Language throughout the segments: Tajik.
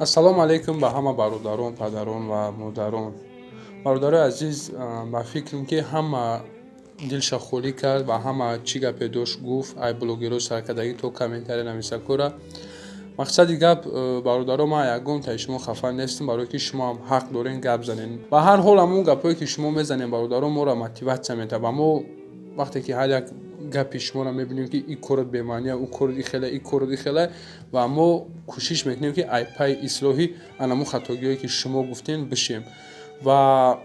Ассалому алайкум ба ҳама бародарон, падарон ва модарон. Бародарои азиз, ба фикрам, ки ҳама дилша холӣ кард ва ҳама чӣ гапе дошт гуфт, ай блогерҳо саркардагӣ то комментария нависакора. Мақсади гап, бародаро, ман ягон таи шумо хафа нестам, барое ки шумо ҳам ҳақ дорен гап занед. Ба ҳар ҳол, ҳамон гапҳое ки шумо мезанед, бародаро, моро мотиватсия медиҳад, ва мо вақте ки ҳар як гапи шуморо мебинем, ки ин корот бемаъния, ӯ корот и хела, ин корот и хела, ва мо кӯшиш мекунем, ки ай пайи ислоҳи анамун хатогиҳое ки шумо гуфтем бишем. Ва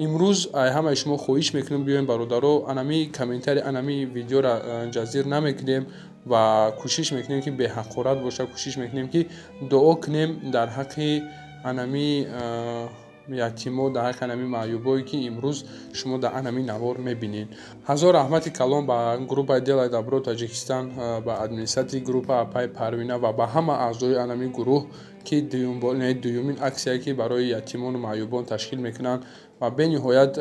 имрӯз ай ҳамаи шумо хоҳиш мекунем, биёем, бародаро, анами комментарий, анами видеоро ҷазир намекунем ва кӯшиш мекунем, ки беҳақорат боша, кӯшиш мекунем, ки дуо кунем дар ҳаққи анами ятимо, дар ҳаққи анами маъюбое, ки имрӯз шумо дар анами навор мебинед. Ҳазор раҳмати калон ба группаи Делай добро Таҷикистан, ба администратори группа апаи Парвина ва ба ҳама аъзои анами гурӯҳ, ки дуюмин аксияе ки барои ятимону маъюбон ташкил мекунанд, ва бениҳоят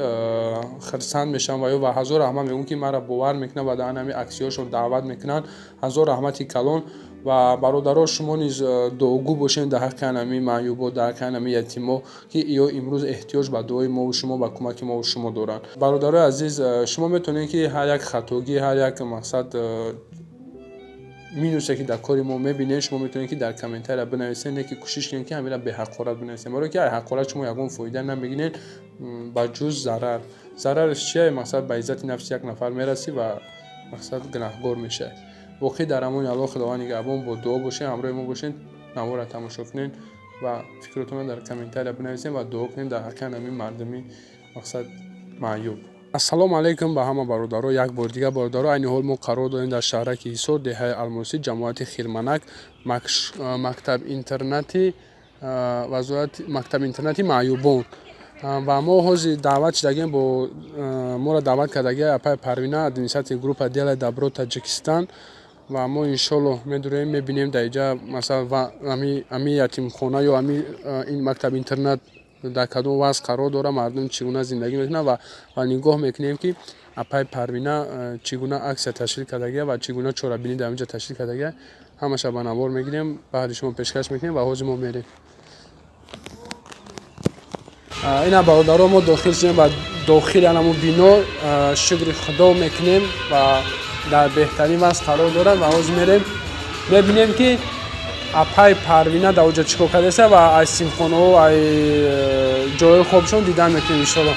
хирсанд мешавам ва ҳазор раҳмат мегӯям, ки маро бовар мекунанд ва дар анами аксияҳошон даъват мекунанд. Ҳазор раҳмати калон. Ва бародаро, шумо низ дуогӯ бошед дар ҳаққи анами маъюбо, дар ҳаққи анами ятимо, ки иё имрӯз эҳтиёҷ ба дуои мову шумо, ба кӯмаки мову шумо доранд. Бародарои азиз, шумо метавонед, ки ҳар як хатогӣ, ҳар як мақсад минусе ки дар кори мо мебинед, шумо метавонед, ки дар комментария бинависед, не ки кӯшиш кунед, ки ҳамира беҳақорат бинависед, барое ки ай ҳақорат шумо ягон фоида намегиред, ба ҷуз зарар. Зарараш чия? Мақсад, ба иззати нафси як нафар мерасӣ ва мақсад гунаҳгор мешавӣ. Воқеъ дар амони Аллоҳ, Худованд нигаҳбон, бо дуо бошед, ҳамроҳи мо бошед, наворро тамошо кунед ва фикротонро дар комментария бинависед ва дуо кунед дар ҳаққи анами мардуми мақсад маъюб. Ассалому алайкум ба ҳама бародаро, як бори дигар, бародаро. Айни ҳол мо қарор дорем дар шаҳраки Ҳисор, деҳаи Алмосӣ, ҷамоати Хирманак, мактаб интернати вазорати мактаб интернати маъюбон. Ва мо ҳозир даъват шудагем, бо моро даъват кардагия апаи Парвина, администратори группа Делай добро Таҷикистан, ва мо иншоллоҳ медурем, мебинем дар инҷа, масалан, ами ятимхона ё ами ин мактаб интернат дар кадом вазъ қарор дорад, мардум чӣ гуна зиндагӣ мекунанд, ва нигоҳ мекунем, ки апаи Парвина чӣ гуна аксия ташкил кардагия ва чӣ гуна чорабинӣ дар инҷа ташкил кардагия. Ҳамаша ба навор мегирем, баъди шумо пешкаш мекунем ва ҳозир мо мерем. Ина, бародаро, мо дохил шудем ба дохили анамун бино. Шукри Худо мекунем ва дар беҳтарин вазъ қарор дорад, ва ҳозир мерем, мебинем, ки апаи Парвина дар оҷа чӣ кор кардааста ва аз синфхонаҳо, ай ҷойҳои хобшон дидан мекунем, иншолло.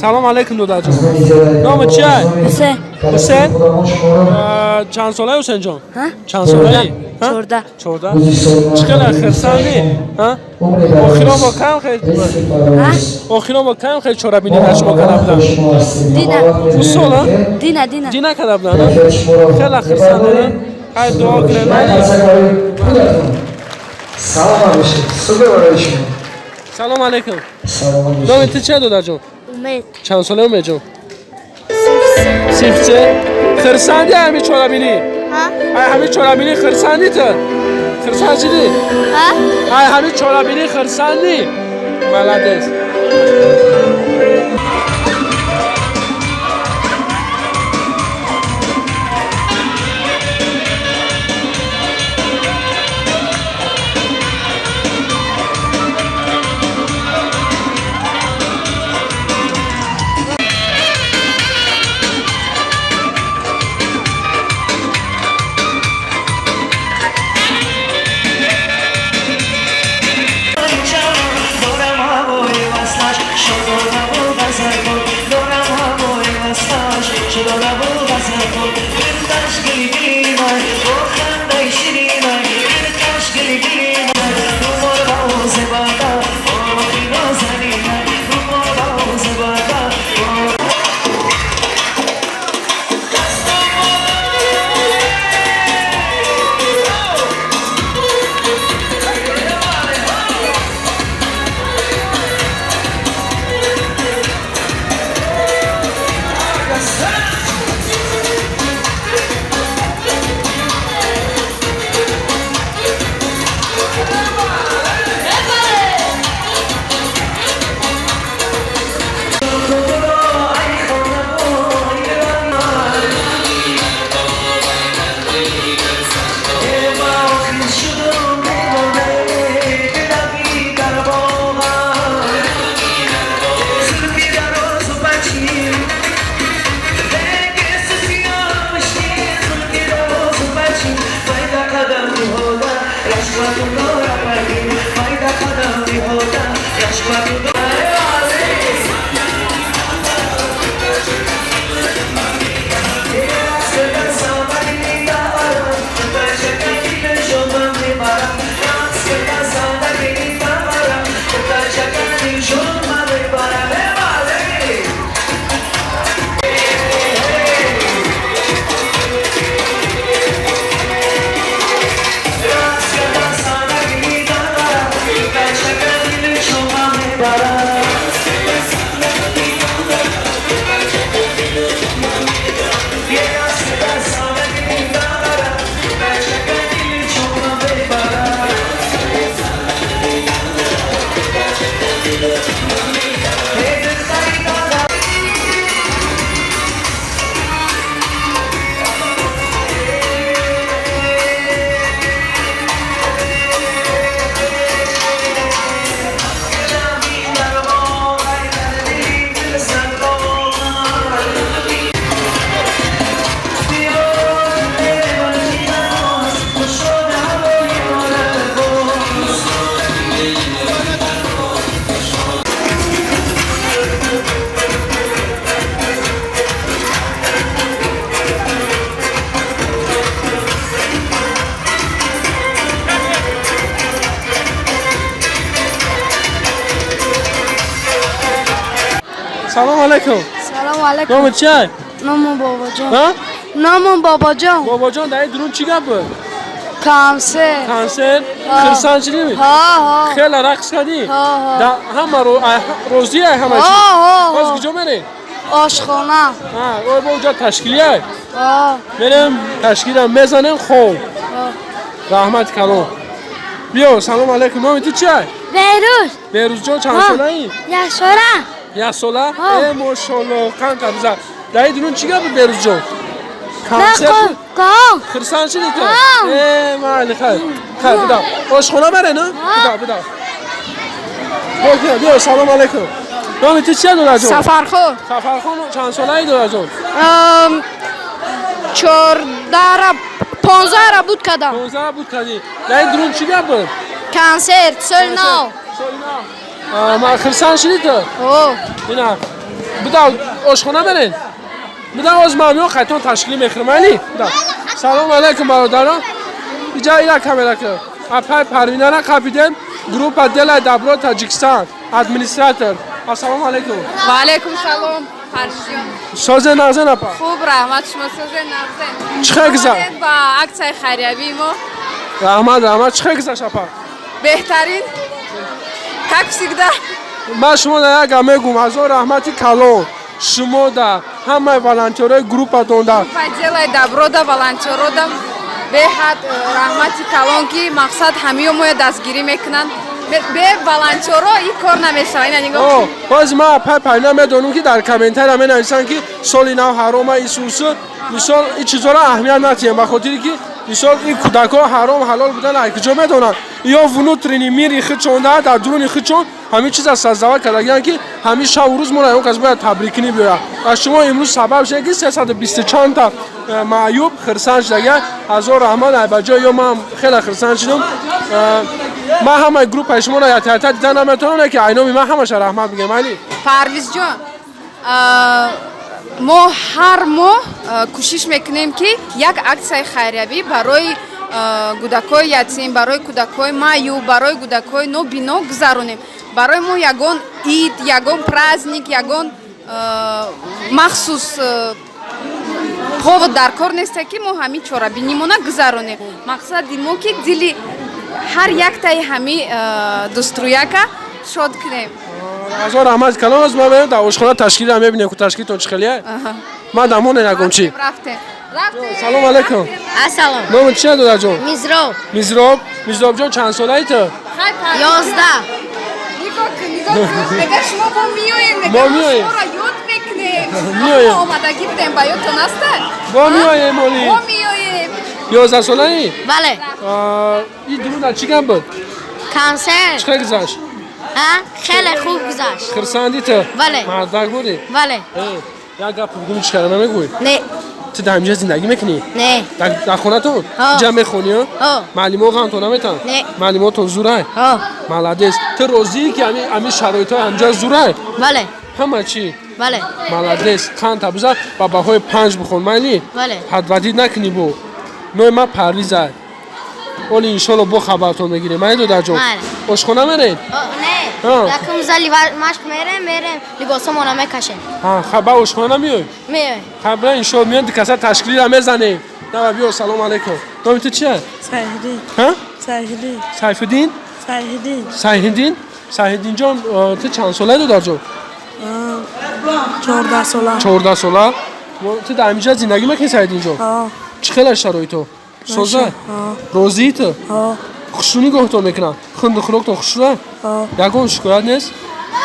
Салом алейкум, додаҷон. Номи чия? Ҳусейн. Ҳусейн? Чанд солаи, Ҳусейнҷон? Чанд солаи? 14. 14. Чӣ хела, хирсандӣ? Охирон бо кам хел, охирон бо кам хел чорабинӣ дар шумо карда буданд? Дина. Усол? Дина, дина. Дина карда буданд? Хела хирсандӣ? Хай, дуо кунем. Саломат бошед, супер барои шумо. Салом алейкум. Саломат бошед. Номи ту чия, додаҷон? Умед. Чанд солаи, Умедҷон? 03. Хирсанди ҳами чорабинӣ? Ай ҳами чорабинӣ хирсандӣ? Ту хирсанд шидӣ? Ай ҳами чорабинӣ хирсандӣ? Молодец. Салом алейкум. Салом алейкум. Номи чия? Номам Бобоҷон. Номам Бобоҷон. Бобоҷон, дар дурун чӣ гап буд? Консерт. Консерт? Хирсанд шидӣ? Ҳа. Хеле рақс кардӣ? Ҳа. Ҳама розӣ ай ҳама чӣ? Ҳа. Боз куҷо мерем? Ошхона. Ҳа, ой бо уҷа ташкилӣ ай? Ҳа. Мерем ташкилам мезанем, хоб. Раҳмати калон. Биё, салом алейкум. Номи ту чи ай? Беҳрӯз. Беҳрӯзҷон, чанд солаӣ? 1 сола. 1 сола? Э, мошалло, қанд қабза. Дар дурун чӣ гап буд, Беҳрӯзҷон? Консерт. Хирсанд шидӣ ту? Э, майли, хайр. Хайр, бидав. Ошхона мере, на? Бидав, бидав. Биё, салом алейкум. Номи ту чия, додаҷон? Сафархон. Сафархон, чанд солаӣ, додаҷон? 14, 15 буд кардам. 15 буд кардӣ. Дар дурун чӣ гап буд? Консерт, соли нав. Соли нав. Ман хирсанд шидӣ ту? Ҳо. Ина. Буда ошхона мерен. Буда оз ман мео қайтон ташкилӣ мехӯрам, али? Буда. Салом алайкум, бародарон. Иҷа ила камера ки. Апай Парвинара қапидем. Группа Делай Добро Таджикистан. Администратор. Ассалому алайкум. Ва алайкум салом, Парвизҷон. Созе нағзен, апа? Хуб, раҳмат, шумо созе нағзен? Чӣ хел гузашт? Омадед ба аксияи хайриявии мо. Раҳмат, раҳмат. Чӣ хел гузашт, апа? Беҳтарин, как всегда. Ман шумо да як гап мегӯм, ҳазор раҳмати калон шумо да ҳамаи волонтёрои группатон да. Па Делай Добро да, волонтёро да беҳад раҳмати калон, ки мақсад ҳамиё моя дастгирӣ мекунанд. Бе волонтёро ин кор намешава, ина нигоҳ. О, боз ман апай Парвина медонам, ки дар комментария менависанд, ки соли нав ҳарома, исусу. Мисол, ин чизоро аҳамият натиҳем, ба хотире ки мисол ин кӯдакҳо ҳаром ҳалол будан ай куҷо медонанд? Ё внутренний мири худшон да, дар дуруни худшон ҳамин чиза создавать кардагиянд, ки ҳамин шаву рӯз моро ягон кас бояд табрикунӣ биёяд. Ва шумо имрӯз сабаб шудед, ки 320 чандта маъюб хирсанд шудагиянд. Ҳазор раҳмат. Ай ба ҷои ё ман хеле хирсанд шудам. Ман ҳамаи группаи шуморо ятаята дида наметавонам, ки айноми ман ҳамаша раҳмат бигем, али. Парвизҷон, мо ҳар моҳ кӯшиш мекунем, ки як аксияи хайриявӣ барои кӯдакҳои ятим, барои кӯдакҳои маъюб, барои кӯдакҳои нобино гузаронем. Барои мо ягон ид, ягон праздник, ягон махсус повод дар кор несте, ки мо ҳамин чорабинимона гузаронем. Мақсади мо, ки дили ҳар яктаи ҳами дӯструяка шод кунем. Ҳазор раҳмат калон. Аст, ман мерам дар ошхона, ташкилро мебинем, ку ташкилтон чӣ хелия. Ман дамоне ягон чӣ. Рафтем, рафтем. Салом алайкум. Ассалом. Номи чия, додарҷон? Мизроб. Мизроб. Мизробҷон, чанд солаи ту? 11. Нигоҳ кун, нигоҳ кун, мега шумо бо миёем, мега Мо миёем. шуморо ёд мекунем. Миёем. Мо омадагӣ будем, ба ёдтон аста? Бо миёем, оли. Мо миёем. 11 солаи? Бале. Ин дурӯна чӣ гап буд? Консерт. Чӣ хел гузашт? А? Хеле хуб гузашт. Хирсандӣ ту? Бале. Мардак будӣ? Бале. Як гап бигӯм, чӣ кара намегӯй? Не. Ту дар ҳаминҷа зиндагӣ мекунӣ? Не. Дар хонатон? Ҳо. Инҷа мехонӣ? Ҳо. Маълимҳо ғамтон наметан? Не. Маълимотон зурай? Ҳо. Молодец. Ту розӣ, ки ҳамин шароитҳои ҳаминҷа зурай? Бале. Ҳама чӣ? Бале. Молодец. Қанта бизан ба баҳои 5 бихон, майли? Бале. Подводить накунӣ. Бо нои ман Парвизай. Оли, иншолло, бо хабартон мегирем, майли, додарҷон? Майли. Ошхона мерем? Не. Ҳо. Якум зали машқ мерем, либосомона мекашем. Ба ошхона намеёй? Меоем. Қабла иншолло меён, дикаса ташкилира мезанем. Давай, биё. Салом алайкум. Номи ту чия? Сайфиддин. Ҳа? Сайфиддин. Сайфиддин? Сайфиддин. Сайҳиддин. Сайҳиддинҷон, ту чанд солаи, додарҷон? 14 сола. 14 сола. Ту дар ҳаминҷа зиндагӣ мекунӣ, Сайҳиддинҷон? Ҳо. Чӣ хела шароито, соза? Ҳо. Розии ту? Ҳо. Хушрӯ нигоҳтон мекунанд? Хунду хӯроктон хушрӯа? Ҳо. Ягон шикоят нест?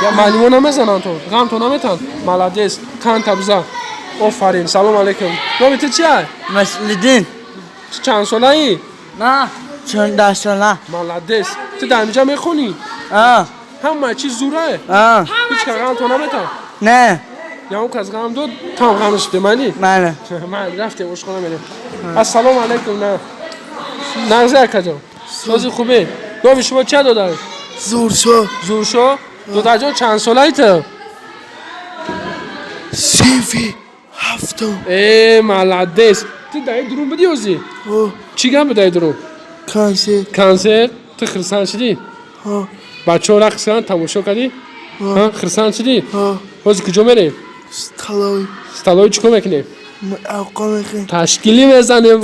Я маълимо намезананд, то ғамто наметанд? Молодец, қанта бизан, офарин. Салом алайкум. Номи ту чия? Маслиддин. Ту чанд солаӣ? На, 14 сола. Молодец. Ту дар ҳаминҷа мехонӣ? А, Ҳама чиз зурае? а, Ҳеч кас ғамто наметанд? не, Ягон кас ғам дод, там ғамш шуде, майли? Мана. Майли, рафтем, ошхона мерем. Ассалому алайкум. На нағзи, акаҷон, сози, хубе? Номи шумо чия, додар? Зуршо. Зуршо. Додарҷон, чанд солаи ту? Синфи ҳафтум. Э, молодец. Ту дар ин дурун будӣ озӣ? Ҳо. Чӣ гап буд дар дурун? Консерт. Консерт. Ту хирсанд шудӣ? Ҳо. Бачаҳо рақс карданд, тамошо кардӣ? Ҳа, хирсанд шудӣ? Ҳо. Ҳозир куҷо мерем? Столовый. Столовый чӣ кор мекунем? Авқо мехӯрем. Ташкилӣ мезанем,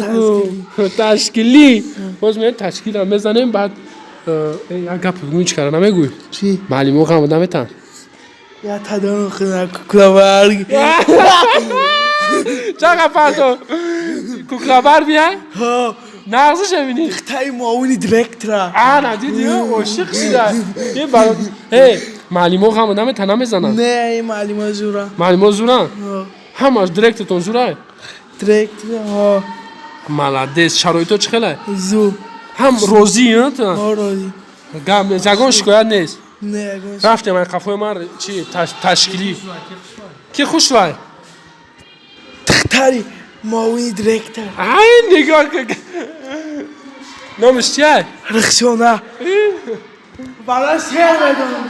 ташкилӣ. Боз меоем, ташкилам мезанем. Баъд як гап бигӯ, чӣ кара намегӯй? Чӣ? Маълимо ғам наметан? Я тадору хина куклабарг. Чақа парто куклабар бия. Ҳо. Нағзиша бинӣ. Таи муовини директора. Ана, дидӣ, ошиқ шуда. Е, баро, э, маълимо ғам наметан, намезананд? Не, маълимо зура. Маълимо зуранд? Ҳо. Ҳамаш директортон зурай? Директор, ҳо. Молодец. Шароито чӣ хелай? Зур. Ҳам розӣ ту? Ҳо, розӣ. Гап нест, ягон шикоят нест? Не, ягон. Рафтем, ай қафои ман чи ташкилӣ ки хушвай. Тахтари муовини директор. Ай, нигоҳ кун, номиш чия? Рахшона. Бала шеър медонам.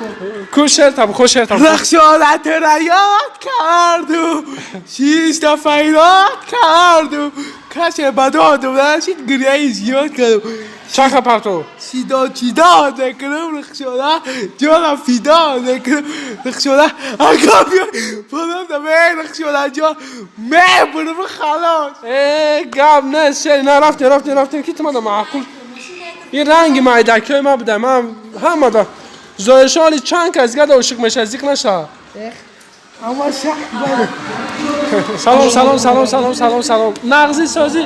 Ку шертам, хо шертам. Рахшона тура ёд карду, шишта файрод карду, каше ба додум нашид, гиряи зиёд кардум. Чаха парто. Чидо чидо мекунам, Рахшона ҷонам фидо мекунам, Рахшона ака биё фалон ме, Рахшона ҷон мебурам, халос. Э, гап не, шер на, рафтем, рафтем, рафтем, ки тумада маъқул. Ин ранги майдакиҳои ма буда, ман ҳамада зоҳиршони чанд кас гада ошиқ мешавад, зиқ наша. Ама шах бале. Салом, салом, салом, салом, салом, салом. Нағзи, созӣ?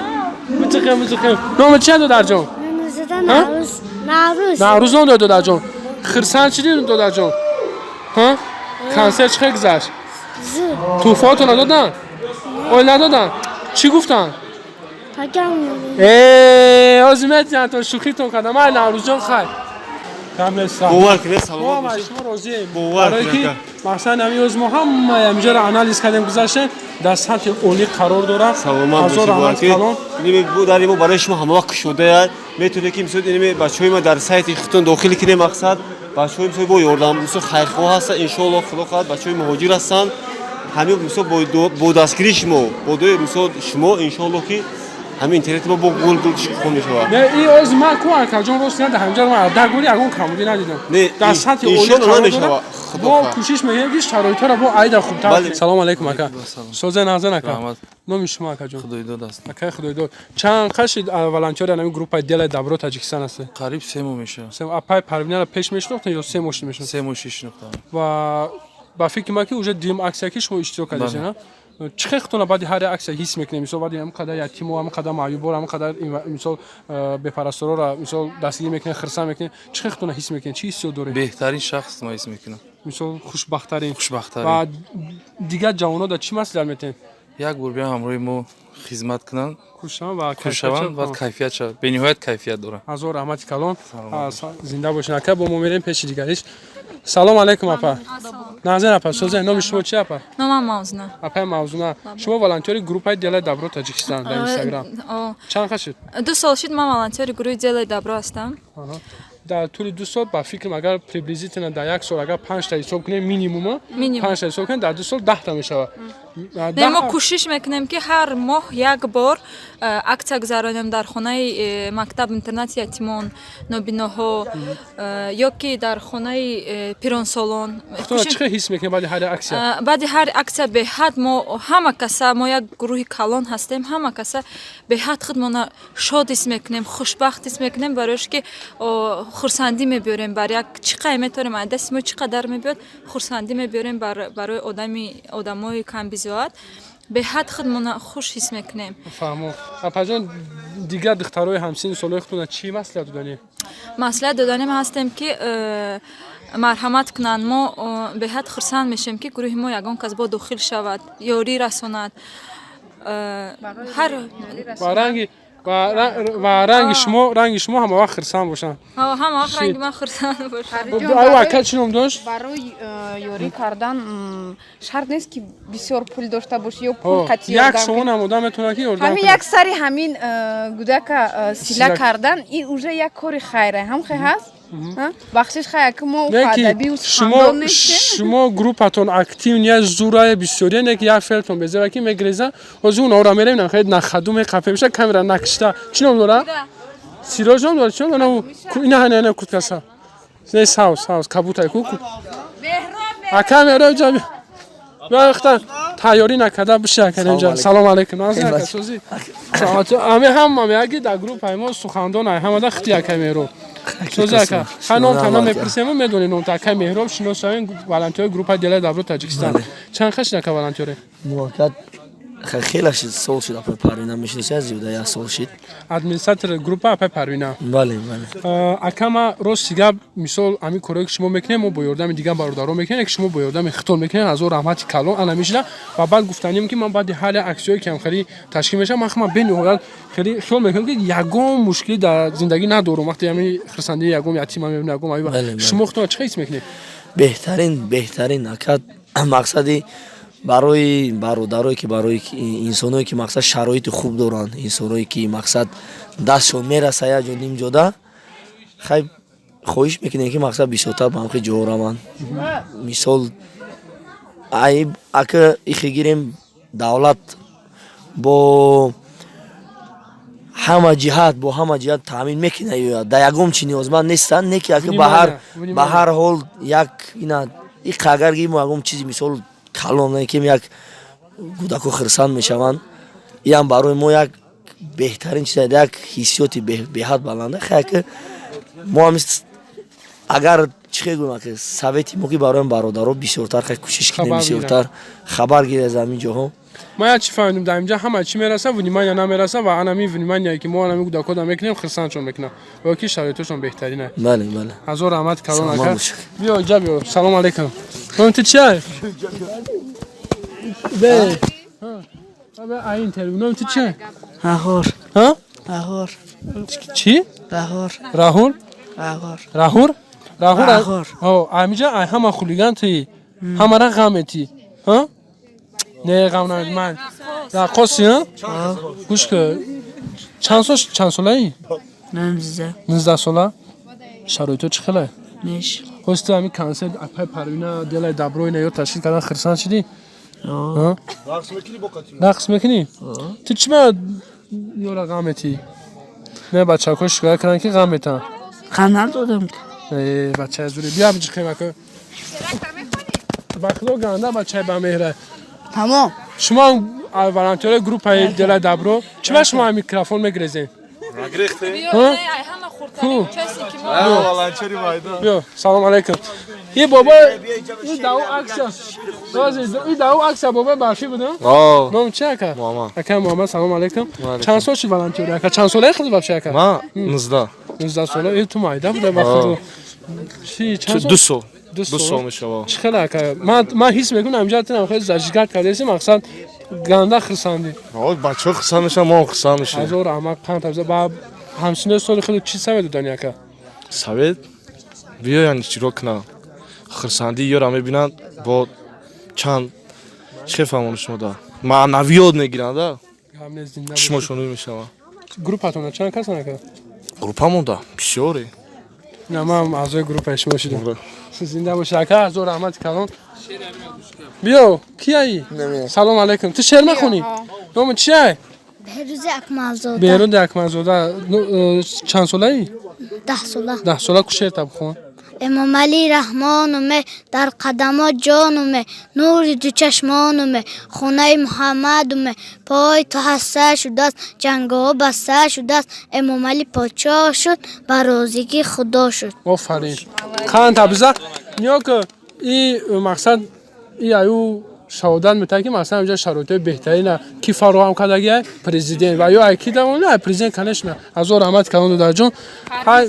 Мутиқем, мутиқем. Номи чия, додарҷон? Нузада. Наврӯз, Наврӯз. Наврӯз ном дод, додарҷон. Хирсанд чӣ дидем, додарҷон? Ҳа? Консерт чӣ хел гузашт? Зуд. Тӯҳфаҳото надоданд? Ой, надоданд? Чӣ гуфтанд? Пагам. Э, ҳозир метиҳанд, то шӯхитон кардам. Май, Наврӯзҷон, хайр. Кам нестам. Бовар кунед, Мо саломат ҳам аз бошед. шумо розием. Бовар Барое ки кунед. мақсад ҳамин ҳоз мо ҳамаи ҳаминҷоро анализ кардем, гузаштем, дар сатҳи олӣ қарор дорад. Саломат Ҳазор бошед, бовар раҳмати кунед. калон. Инаме бу дари мо барои шумо ҳама вақт кушодаят. Метавонед ки мисол инаме бачаҳои ма дар сайти худтон дохил кунем. Мақсад, бачаҳои мисол бо ёрдам, мисол хайрхоҳ ҳастанд, иншоалло, худо хоҳад, бачаҳои муҳоҷир ҳастанд. Ҳамин мисол бо дастгирии шумо, бо дуои мисол шумо, иншоалло, ки ҳамин интернети мо бо гул гул шукуфон мешавад. Не, и оз ман ку, акаҷон, рост не, дар ҳаминҷоро ман дар гули ягон камбудӣ надидам. Не, Дар сатҳи олӣ иншоалло қарор намешавад. дорад. Худо Мо хоҳад. кӯшиш мекунем, ки шароитҳоро бо айда хубтар. Бале. Салом алейкум, ака. Созе, нағзен, ака? Раҳмат. Номи шумо, акаҷон? Худойдод аст. Акаи Худойдод, чанд қаши волонтёри ҳамин группаи Делай добро Таҷикистон ҳастед? Қариб 3 моҳ мешавад. Апай Парвинара пеш мешинохтед ё 3 моҳ шуд мешинохтед? 3 моҳ шинохтам. Ва ба фикри ман, ки уже дуюм аксия, ки шумо иштирок кардед, Бале. на? Чӣ хел худтона баъди ҳар як аксия ҳис мекунем? Мисол, баъди ҳам қадар ятиму, ҳам қадар маъюбор, ҳам қадар мисол бепарасторора мисол дастгирӣ мекунем, хирсанд мекунем, чӣ хел худтона ҳис мекунем, чӣ ҳиссиёт доред? Беҳтарин шахс ма ҳис мекунам. Мисол, хушбахтарин? Хушбахтарин. Ва дигар ҷавонҳо дар чӣ маслиҳат метиҳед? Як бор биям, ҳамроҳи мо хизмат кунанд. Хушшаванд ва Хуш шаванд, баъд кайфият шавад, бениҳоят кайфият дорад. Ҳазор раҳмати калон. Зинда бошед, ака. Бо мо мерем пеши дигариш. Салом алейкум, апа. Нағзен, апа, созе? Номи шумо чи, апа? Номам Мавзуна. Апаи Мавзуна, шумо волонтёри группаи Делай добро Таҷикистон дар Инстаграм. Чанд қад шуд? 2 сол шуд, ман волонтёри гурӯҳи Делай добро ҳастам. Дар тӯли 2 сол, ба фикрам, агар приблизительно дар як сол агар панҷта ҳисоб кунем, минимума Минимум. панҷта ҳисоб кунем, дар 2 сол 10-та мешавад. Не, мо кӯшиш мекунем, ки ҳар моҳ як бор аксия гузаронем дар хонаи мактаб интернати ятимон, нобиноҳо ё ки дар хонаи пиронсолон. Чӣ хел ҳис мекунем баъди ҳар як аксия? Баъди ҳар аксия беҳад мо ҳама каса, мо як гурӯҳи калон ҳастем, ҳама каса беҳад худмона шод ҳис мекунем, хушбахт ҳис мекунем, барояш ки хурсандӣ мебиёрем бар як чӣ қай метавонем, аз дасти мо чӣ қадар мебиёд, хурсандӣ мебиёрем барои одами одамои камбизоат. Беҳад худмона хуш ҳис мекунем. Фаҳмо. Апаҷон, дигар духтарои ҳамсини солҳои худтона чӣ маслиҳат доданӣ? Маслиҳат доданем ҳастем, ки марҳамат кунанд. Мо беҳад хурсанд мешавем, ки гурӯҳи мо ягон кас бо дохил шавад, ёрӣ расонад. Ҳар Ва ранги ва ранги шумо ҳама вақт хирсанд бошанд. Ҳама вақт ранги ман хурсанд бошад. Ака, чӣ ном дошт? Барои ёрӣ кардан шарт нест, ки бисёр пул дошта бошӣ ё пул қатъи Як сомон одам метавонад, ки ёрдам. Ҳамин як сари ҳамин гудака сила кардан, ин уже як кори хайра ҳам хе ҳаст. Бахшиш, хай, ки мо адабию сухандон нестем. Шумо группатон активный, зурае, бисёрия, не ки як фелтон безева, ки мегреза. Ҳозир онҳоро мерем, нахед нахаду меқафе меша, камера накишта. Чӣ ном дора? Сироҷ ном дора? Чӣ ном дора? Ина, ина, ина, курткаса не, савз, савз, кабутай ку. Ака меро ҷа вақта тайёрӣ накарда биши, ака инҷа. Салом алейкум, назака, сози? Ами ҳама меяги дар группаи мо сухандон ай ҳамада хити ака Меҳроб. Сози, ака? Ха, ном тана мепурсем, медонӣ ном ака Меҳроб, шиносавем, волонтёри группаи Делай добро Таҷикистон. Чанд қашид, ака, волонтёре? Муваккат хеле шид, сол шид, апай Парвина мешиносӣ, зиёда як сол шид. Администратори группа апай Парвина? Бале, бале. Ака, ма рости гап, мисол, ҳамин корое ки шумо мекунем, мо бо ёрдами дигар бародарон мекунем, ки шумо бо ёрдами хитон мекунем. Ҳазор раҳмати калон. Ана мешина ва баъд гуфтанем, ки ман баъди ҳар як аксияое ки ҳам хеле ташкил мешавам, ман худам бениҳоят хеле хиёл мекунам, ки ягон мушкилӣ дар зиндагӣ надорам, вақте ҳамин хирсандии ягон ятима мебинам, ягон аюба. Шумо худтон чӣ ҳис мекунед? Беҳтарин, беҳтарин, ака. Мақсади барои бародарое ки, барои инсоное ки, мақсад, шароити хуб доранд, инсоное ки, мақсад, дастшон мераса як ҷо, ним ҷода, хай. Хоҳиш мекунем, ки мақсад бисёртар ба ҳамхи ҷо раванд. Мисол, ай ака ихе гирем, давлат бо ҳама ҷиҳат таъмин мекунад ё дар ягон чи ниёзманд нестанд, не ки ака ба ҳар ҳол як ина иқа агар гирем, ягон чизи, мисол, калон не, ки як кӯдако хирсанд мешаванд, иам барои мо як беҳтарин чиз, як ҳиссиёти беҳад баланда. Хай, ки мо ҳам агар чӣ хел гӯем, ака, совети мо ки барои бародаро бисёртар хай кӯшиш кунем, хабар. Бисёртар хабар гиред аз ҳамин ҷоҳо. Ман як чӣ фаҳмидам: дар инҷа ҳама чӣ мераса, внимание намераса ва анами внимание, ки мо анами кӯдакода мекунем, хирсандшон мекунам ва ки шароитошон беҳтарина. Бале. Ҳазор раҳмат, калон. Саломат ака. бошед. Биё, иҷа биё. Салом алейкум. Номи ту чия? Бе ай интервю. Номи ту чия? Раҳор. Ҳа? Раҳор. Чӣ? Раҳор. Раҳур? Раҳор. Раҳур, Раҳур. Раҳор. Ҳо, амиҷа ай ҳама хулиган туи, ҳамара ғам метӣ. Ҳа, не, ғам намед. Ман раққоси. Ҳа, гӯш ку, чанд сол, чанд солаӣ? 19. 19 сола. Шароито чӣ хеле? Неш. Ҳози ту ҳамин консерт апай Парвина, Делай добро, ина ё ташкил кардан, хирсанд шидӣ? Ҳа? Рақс мекунӣ? Ту чӣ ба ёра ғам метӣ? Не, бачаҳако шикоят карданд, ки ғам метан. Ғам надодам. Э, бачаи зури, бия биҷиқем, ака. Ба худо, ганда бачаи бамеҳра. Тамом. Шумо волонтёрои группаи Делай добро, чӣ ба шумо микрофон мегирезем? Биё, ай ҳама хурдтарин участники мо. Биё, салом алейкум. И бобо, и дау аксия и дау аксия бобои барфӣ будам. Ном чи, ака? Муҳаммад. Ака Муҳаммад, салом алейкум. Чанд сол шуд волонтёри, ака? Чанд солаи худ вообще, ака? Ман 19. 19 сола. Э, ту майда буда, ба худо. Чи, чанд сол? 2 сол. Ду 2 сол сол мешава. Чӣ хеле, ака? Ман ҳис мекунам, инҷа тунам хеле зажигать кардаси, мақсад ганда хирсандӣ. Бачаҳо хирсанд мешаванд, мо ҳам хирсанд мешавем. Ҳазор раҳмат. Қанд табза ба ҳамсинои соли худ чӣ совет додани, ака? Совет: биёянд, иштирок кунанд, хирсандии ёра мебинанд, бо чанд чӣ хел фаҳмону шумо да маънавиёт мегиранд да. Гап нест, зинда бошед. Чишмошонӣ мешаванд. Группатона чанд касан, ака? Группамонда бисёре. На, ман аъзои группаи шумо шудам. Зинда бошед, ака, ҳазор раҳмати калон. Биё, кияи? Салом алейкум. Ту шеър мехонӣ? Номи чиай? Беҳрӯзи Акмалзода. Беҳрӯди Акмалзода. Чанд солаӣ? 10 сола. 10 сола. Ку шеър таб хон. Эмомалӣ Раҳмонуме, дар қадамо ҷонуме, нури дучашмонуме, хонаи Муҳаммадуме, пой ту ҳаста шудааст, ҷангоҳо баста шудааст, Эмомалӣ подшоҳ шуд, ба розигии Худо шуд. Офарин, қанд табиза. Ниё ки, и мақсад и аю шаҳодат метаҳад, ки масалан инҷа шароитҳои беҳтарина ки фароҳам кардагиай президент ва ё ай ки давон, ай президент, конечно. Ҳазор раҳмат калон, додарҷон. Ҳай,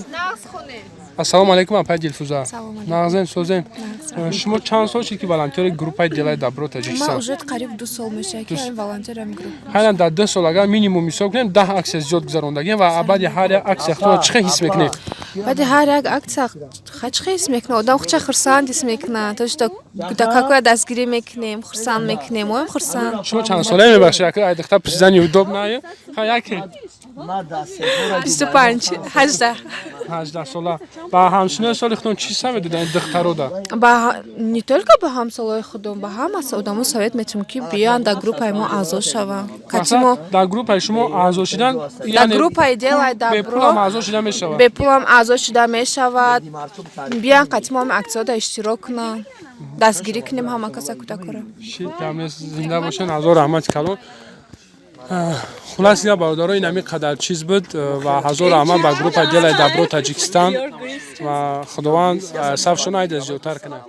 ассалому алайкум, апай Дилфуза. Нағзем, созем? Шумо чанд сол шуд, ки волонтёри группаи Делай добро Ман Таҷикистон? уже қариб 2 сол мешавад, ки ҳамин волонтерам группа. Ҳайран, дар 2 сол агар минимум ҳисоб кунем, 10 аксия зиёд гузарондагем ва баъди ҳар як аксия худро чӣ хел ҳис мекунед? Баъди ҳар як аксия чӣ хел ҳис мекунад? Одам худша хурсанд ҳис мекунад, то что кӯдакакоя дастгирӣ мекунем, хурсанд мекунем, моем хурсанд. Шумо чанд солае, мебахшед, ака, ай духтар пурсидани удобно ае? Ха, яке. 25, 18. 18 сола. Ба ҳамсинои соли худтон чӣ совет додан, духтарода? Ба не только ба ҳамсолои худом, ба ҳама одамо совет метавонем, ки биёянд, дар группаи мо аъзо шаванд. Кати мо Дар группаи шумо аъзо шидан дар группаи Делай добро бепулам аъзо шида мешавад? Бепулам аъзо шуда мешавад. Биёянд, қати мо ҳами аксияҳода иштирок кунанд, дастгирӣ кунем ҳама каса, кӯдакоро. Шит, гап нест, зинда бошен, ҳазор раҳмати калон. Хулас, ина бародаро, ин ҳамин қадар чиз буд ва ҳазор раҳмат ба группаи Делай добро Таҷикистон ва Худованд сафшон айда зиёдтар кунад.